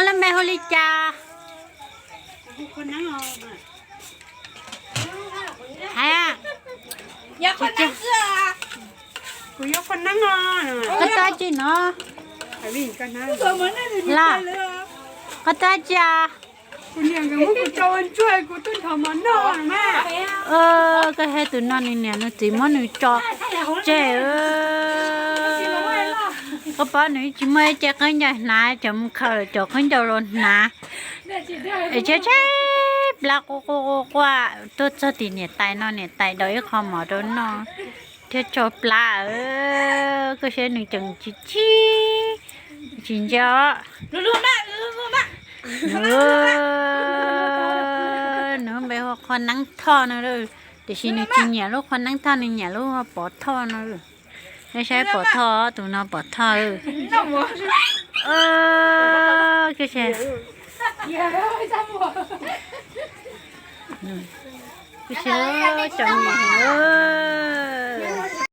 Lub npe hu li cas? Hais. Koj tuaj tsi no? Los, koj tuaj tsi? Koj saib tus no nws niam nws txiv muab nws tso tseg. Koj paub nws tsis muaj ib ce khaub ncaws hnav, cov mus khaws cov khaub ncaws los hnav. Es tshaib tshaib plab quaj quaj quaj quaj tuaj txog tim niam tais no, niam tais daus ib qho mov rau noj thiab tso plab. Koj saib nws tseem tsis tsis, tsis ntsia os. Nws, nws npe hu Qhua Neeb Thoj no, tiam sis nws tsis nyiam lub Qhua Neeb Thoj, nws nyiam lub Pov Thoj no. Nej saib Pov Thoj, tus no Pov Thoj. Koj saib, koj saib, txom nyem heev.